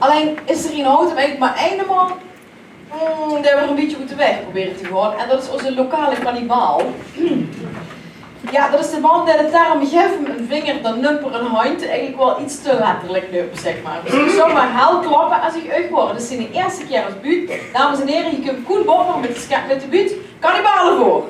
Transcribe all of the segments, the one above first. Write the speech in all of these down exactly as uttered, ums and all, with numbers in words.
Allein is d'r in Houtum eigelik mer eine man, mm, dae v'r e bietje oet de waeg probere te gaon. En dat is ózze lokale kannibaal. Jao, dat is de man dae de term "gaef 'm 'ne vinger, dan nump 'r 'n handj" eigelik waal get te letterlik nump, zeg mer. Dus ich zou mer hel klappe es ich uch waor. Dat is zien ierste kier es buut. Dames en here, hie kump Koen Bopper mit de ske-, mit de buut Kannibale veur.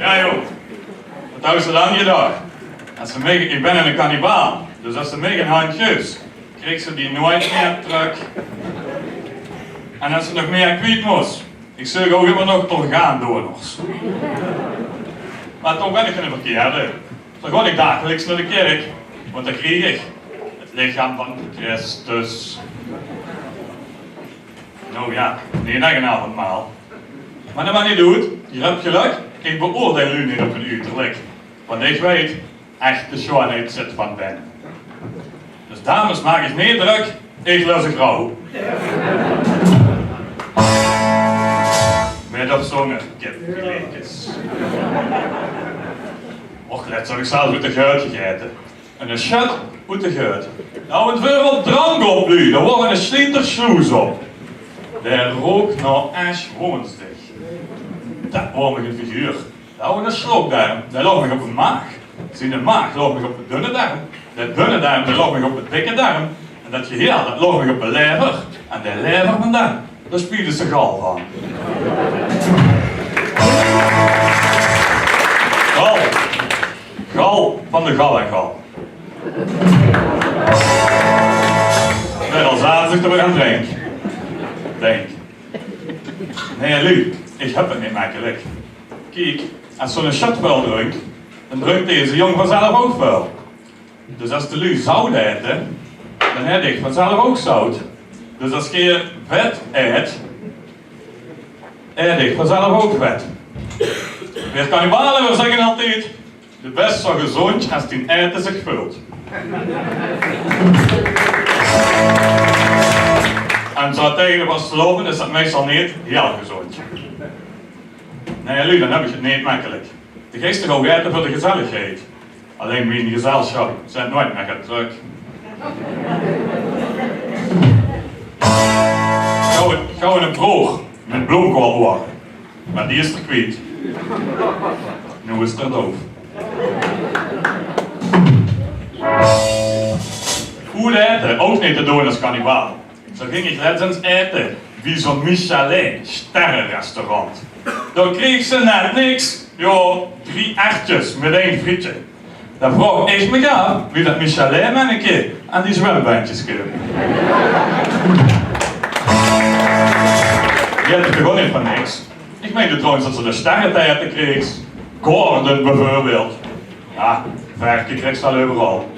Jao, jóng. Wat höbs se lang gedach? Es se mich, ich bön eine kannibaal, dus es se mich ein handj gufs, kriegs se die noeats mieë trök. En es se nog mieë kwiet mós, ich zeuk ouch ummer nog orgaandonors. Mer toch bön ich geine verkeerde. Dan gaon ich dagelijks nao de kèrk, want dan krieg ich 't lichaam van Christus. Noe jao, neet ech ein avondmaal. Mer dat maak neet oet. Geer höb gelök, ich beoordeel luuj neet op hun uterlik. Want ich weit, echte sjoonheid zit van binne. Dus dames, maak uch neet drök, ich lös uch rauw. Mit of zónger kipfiletjes. Och, lèts höb ich zelfs oet de geut gegaete. Eine sjöt oet de geut. Noe, ein veurbeeld drank op, luuj. Dao waor eine slieter sloes op. Dae rook nao Ash-Woensdig. Dat waor mich ein figuur. Noe, eine slokdarm, dae loog mich op de maag. Ziene maag loog mich op de dunne darm. De dunne darm, dae loog mich op de dikke darm. En dat geheel, dat loog mich op de laever. En de laever van dan, dao spiede ze gal van. Gal. Gal van de gal en gal. Mer al zaten ze d'r weer aan drink. Dink. Nae, luuj, ich höb 't neet mekkelik. Kiek, es zoe'n sjöt väöl drunk, dan drunk deze jóng vanzelf ouch väöl. Dus es de luuj zout aete, dan aet ich vanzelf ouch zout. Dus es geer vet aet, aet ich vanzelf ouch vet. Veer kannibale, veer zègke altied: de bès zoe gezóndj es dien aete zich völt. En zoe taenge de vastelaovend is dat meistal neet hiel gezóndj. Nae, luuj, dan höb ich 't neet mekkelik. De geis toch ouch aete veur de gezelligheid. Allein mien gezelsjap zit noeats mieë trök. Gauw, gauw eine broor mit bloomkoaloere. Mer die is d'r kwiet. Noe is d'r doof. Oet aete, ouch neet te doon es kannibaal. Zoe ging ich lèts ins aete bie zoe'n Michelin-sterrerestaurant. Dao kreeg ze net niks. Jao, drie ertjes mit ein frietje. Dan vraog ich mich aaf wie dat Michelin-menneke aan die zwembendjes kump. Die haet 't toch ouch neet van niks. Ich meinde trouwens dat ze de sterre te aete kreeg. Gordon bieveurbeeld. Jao, verke kriegs se al euveral.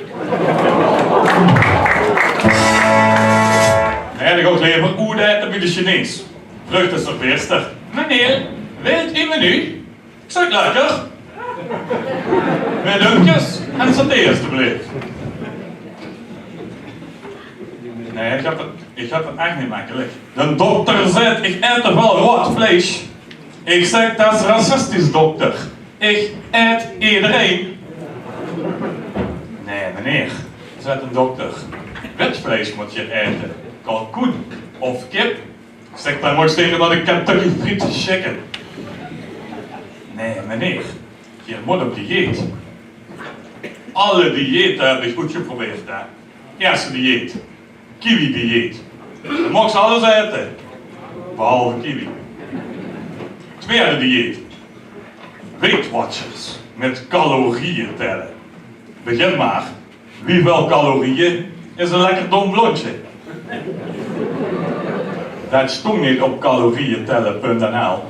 Nae, dan gaon ich lever oet aete bie de Chinees. Vraog de serveerster: "Meneer, wilt u menu?" "Zuut lekker. Mie dumpjes en saté, alstublieft." Nae, ich höb 't, ich höb 't ech neet mekkelik. De dokter zaet: "Ich aet te väöl roead vleis." Ich zèk: "Dat is racistisch, dokter. Ich aet ederein." "Nae, meneer," zaet de dokter. "Wit vleis mót geer aete. Kalkoen of kip." Ich zèk: "Dan mót ich zègke dat ich Kentucky Fried Chicken." "Nae, meneer, geer mót op dieet." Alle diëte höb ich oetgeprobeerd, hè. Ierste dieet, kiwi-dieet. Dan moogs se alles aete, behalve kiwi. Twiede dieet, Weight Watchers mit calorieë telle. Begin mer. Wieväöl calorieë is ein lekker dom blóndje? Dat stóng neet op calorieëntelle punt N L.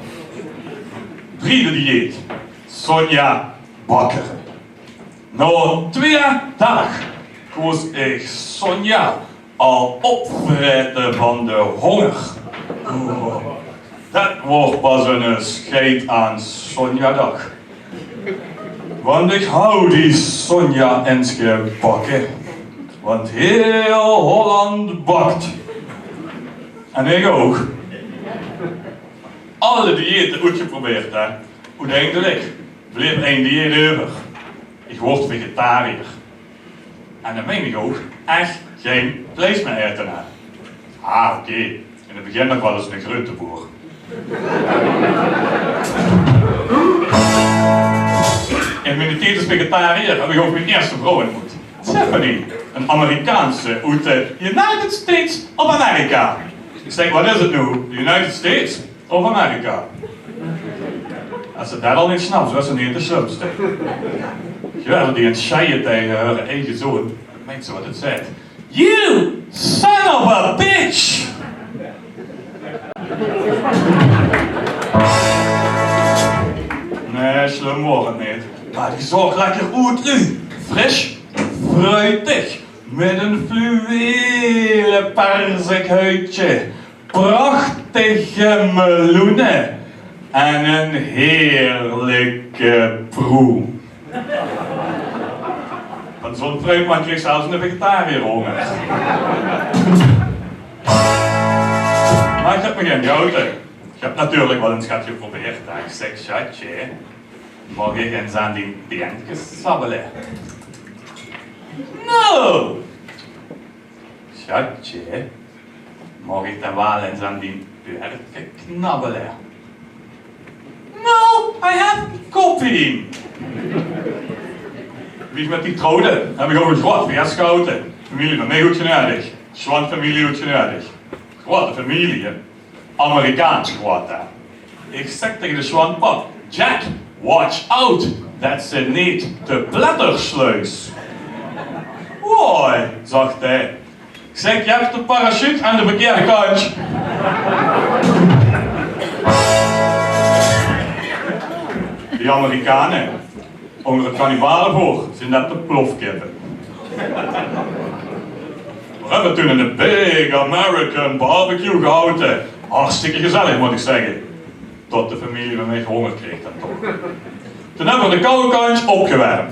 Briede dieet. Sonja Bakker. Nao twee daag kós ich Sonja al opvraete van de hónger. Oeh, det woort pas eine sjeit aan Sonjadag. Want ich haw die Sonja ins gebakke. Want hiel Holland bak. En ich ouch. Alle dieete oetgeprobeerd, hè. Oeteindelik bleef ein dieet euver. Ich woort vegetariër. En dan mein ich ouch ech gein vleis mieë aete, hè. Ah, oké. In 't begin nog waal ins eine grunteboer. In miene tied es vegetariër höb ich ouch mien ierste vrouw ontmoet. Tiffany, ein Amerikaanse oet de United States of America. Ich zèk: "Waat is 't noe? De United States of America?" Es se det al neet snaps, waas se neet de slumste. Jao, die ein sjeie taenge häöre eige zoon. Meint ze waat 't zaet: "You son of a bitch!" Nae, slum woor 't neet. Mer die zoog lekker oet, Lu. Fris, fruitig, mit ein fluwele perzikhuidje, prachtige meloene en ein heerlike proe. Van zo'n fruitman kreeg zelfs eine vegetariër hónger. Mer ich höb mich gein gehoute. Ich höb natuurlik waal ins get geprobeerd, hè. Ich zèk: "Sjatje, maag ich ins aan dien tieëntje sabbele?" "No!" "Sjatje, maag ich dan waal ins aan dien börke knabbele?" "No, I have koppien." Wie ich mit die trouwde, höb ich ouch ein groeat fees gehoute. Femilie van mich oetgeneudig. Sjoeanfemilie oetgeneudig. Groeate femilie, hè. Amerikaans groeat, hè. Ich zèk taenge de sjoeanpap: "Jack, watch out, that's a neet de plettersluis." "Why?" zag hae. Ich zèk: "Doe höbs de parachute aan de verkeerde kantj." Die Amerikane, ónger 't kannibalevolk zeen det de plofkippe. Veer höbbe toen eine big American barbecue gehoute. Hartstikke gezellig, mót ich zègke. Tot de femilie van mich hónger kreeg dan toch. Toen höbbe veer de kouwe kantj opgewermp.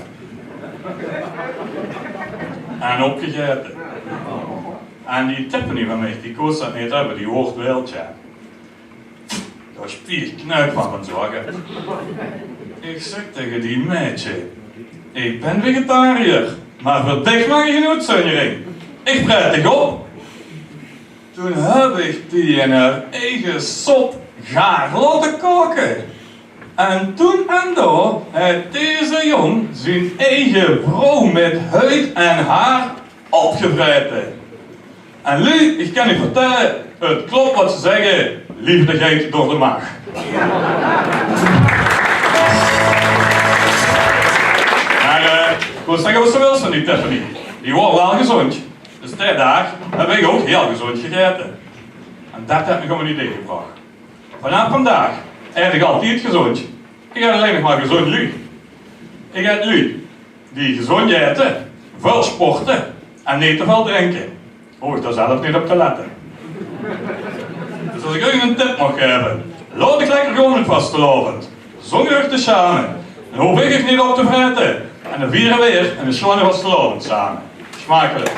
En opgegaete. En die Tiffany van mich, die kós det neet höbbe, die woort wild, jao. Dao spier ich knuit van, van zörge. Ich zèk taenge die: "Maedje, ich bön vegetariër, mer veur dich maak ich ein oetzunjering. Ich vraet dich op." Toen höb ich die in häör eige sop gaar laote kaoke. En toen en dao haet deze jóng zien eige vrouw mit huid en haor opgevraete. En Lu, ich kan uch vertèlle, 't klop waat ze zègke: liefde geit door de maag. Mer, eh, ich wól zègke waat se wils van die Tiffany. Die woor waal gezóndj. Dus dae daag höb ich ouch hieël gezóndj gegaete. En det haet mich op ein idee gebrach. Vanaaf vandaag aet ich altied gezóndj. Ich aet allein nog mer gezóndj luuj. Ich aet luuj die gezóndj aete, väöl sporte en neet te väöl drinke. Hoof ich dao zelf neet op te lètte. Dus es ich uch eine tip maag gaeve, laot uch lekker gaon mit vastelaovend. Zónger uch te sjame. Dan hoof ich uch neet op te vraete. En dan viere veer eine sjoeane vastelaovend same. Smakelik.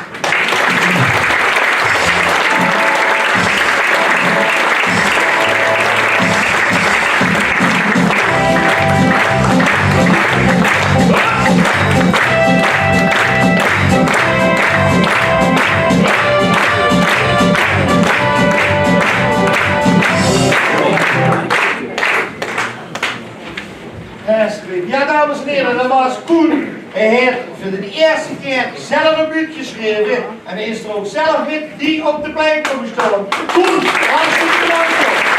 Jao, dames en hiere, det waas Koen. Hae haet veur de ierste kier zelf ein buut gesjreve en is d'r ouch zelf mit die op de plank kómme staon. Koen, hartstikke bedank.